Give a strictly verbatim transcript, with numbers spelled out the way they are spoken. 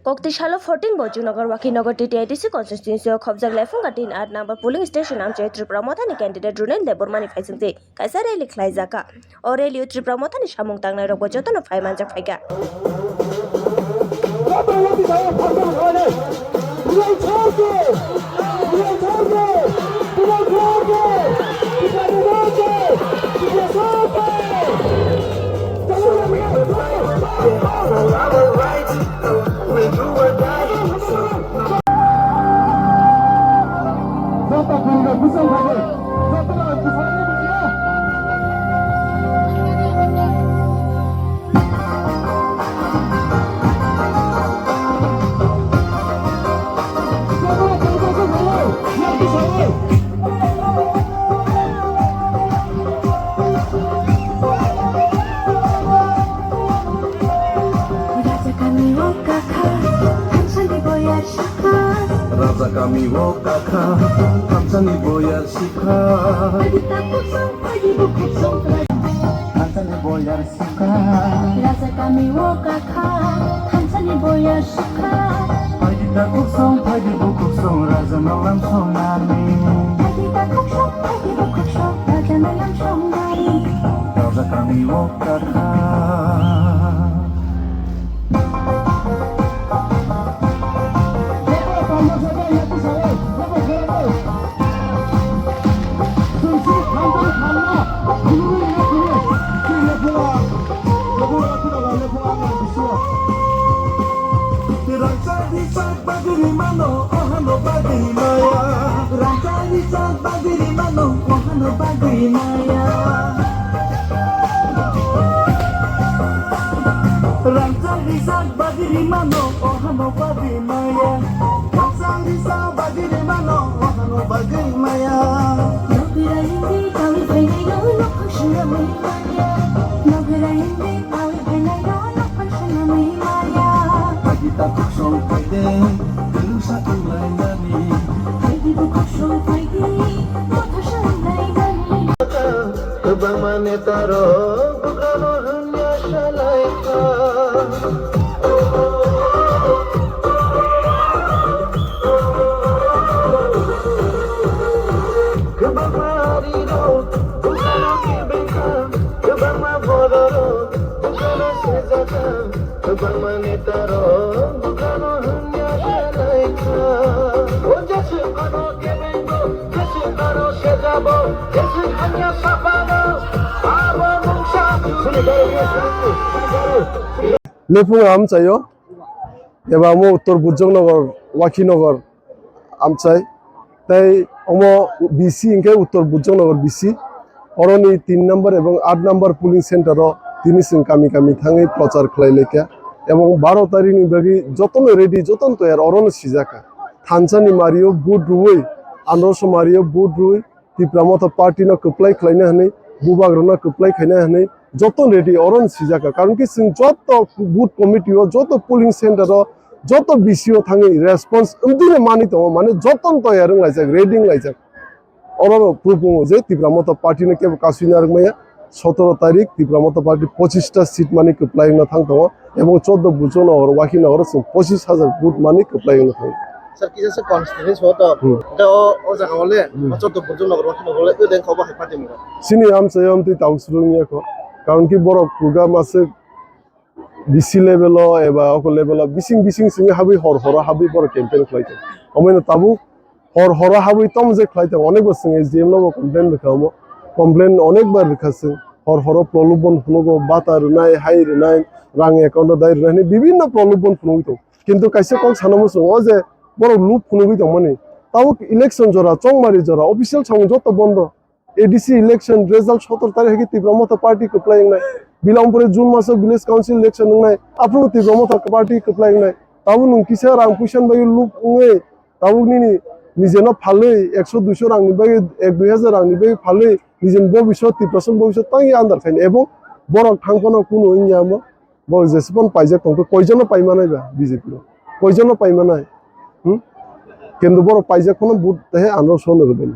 Kokti salo fourteen Bojunagar Wakhinagar T T I D C constituency o khobjak Laifungkha tin aat number polling station amchai Tripura Mothani candidate Runel Debbarma ni phaisingtwi kaisa rally khlaijakha. O rally o Tripura Mothani samung tangnai rok bo jotono phai manjak phaikha. Raja kami o kakha, thansani boyar sikha. Raja kami o kakha, thansani boyar sikha. Phaidi takhuk song, phaidi bukhuk song. Thansani boyar sikha. Raja kami o kakha, thansani boyar sikha. Phaidi takhuk song, phaidi bukhuk song, raja no lam songnani. Phaidi takhuk song, phaidi bukhuk song, raja no lam songnani. Raja kami o kakha. Rangchak rijak bagwi mano, ohano bagwi maya. Rangchak rijak bagwi mano, ohano bagwi maya. Rangchak rijak bagwi mano, ohano bagwi maya. Rangchak rijak bagwi mano, ohano bagwi maya. Nokira hindi kawi phainai no, nokha swnamwi maya. Nokira hindi kawi phainai no, nokha swnamwi maya. Phaidi takhuk song phaidi, kwlwngsa wnglainani. Phaidi bukhuk song phaidi, motha swnamwi maya. Kwbangma netarok bugrano hwnya salaikha. Kwbangma arirok bugrano kebengkha, kwbangma bororok bugrano sejakha, kwbangma netarok bugrano hwnya salaikha. O jeswk ano kebengo, jeswk ano sejabo, jeswk hanya sapano, abo mungsa. Lephung amchaio, eba omo Uttor Bujongnagar, Wakhinagar amchai. Tei omo B C hinkhe Uttor Bujongnagar B C. Oroni tin number ebong aat number polling center o tini chwng kami kami thangwi prochar khlai laikha. Ebong baro tarikni bagwi jotono ready, jotono toyar, orono sijakha. Thansani mario vote rwui, androso mario vote rwui, Tipra Motha Party no kwplai khlaina hwnwi, bubagrano kwplai khaina hwnwi, joto ready oro no sijakha. Karon ki chwng joto booth committee o, joto polling center o, joto B C o thangwi response wngdine manwi tongo, mane joto no toyar wnglaijak, ready wnglaijak. Oro no proof wngo je Tipra Motha Party no kebo kasui narwk maya. Sotoro tarik Tipra Motha Party pochista seat mani kwplai wngna thang tongo, ebong chordo Bujongnagar, Wakhinagar o chwng pochis hajar vote mani kwplai wngna thang. Sir, kisa se constituency o to, hmm, te o, o jaga o le, hmm, o chordo Bujongnagar, Wakhinagar o le, o deng kho bo hai party mung. Chini amchai amtwi tabuk swrwng ya kho, karon ki borok kuga masuk B C level o eba oko level o bising bising simi habwi hor horo habwi borok campaign khlai tongo. Omoino tabuk hor horo habwi tamo je khlai tongo, onek bo chwng S D M no bo complain rwkha omo, complain onek bar rwkha chwng, hor horo prolobon phunugo, bata rwnai, hai rwnai, rang account o dai rwnai hinwi bibinno prolobon phunugwi tongo. Kintu kaisa kok sana muchungo, o je borok lub phunugwi tongmani, tabuk election jora, chongmari jora, official samung joto bondo. A D C election result sotor tarikh hai khe Tipra Motha Party kwplai wngnai. Bilampuri June maso village council election wngnai. Aphuru Tipra Motha Party kwplai wngnai. Tabuk nwng kisa rang puisa ni bagwi lub wngwi, tabuk nini nijeno phalwi ekso duiso rang ni bagwi, ek dui hajar rang ni bagwi phalwi nijeni bobiswt, Tiprasani bobiswt tangwi andar khaini. Ebong borok thang phano kunu wngya omo. Bo jeswk phano paijak tongkhe, koijono paimanai ba B J P rok? Koijono paimanai? Hmm? Kintu borok paijak phano vote he ano sono rwbaino.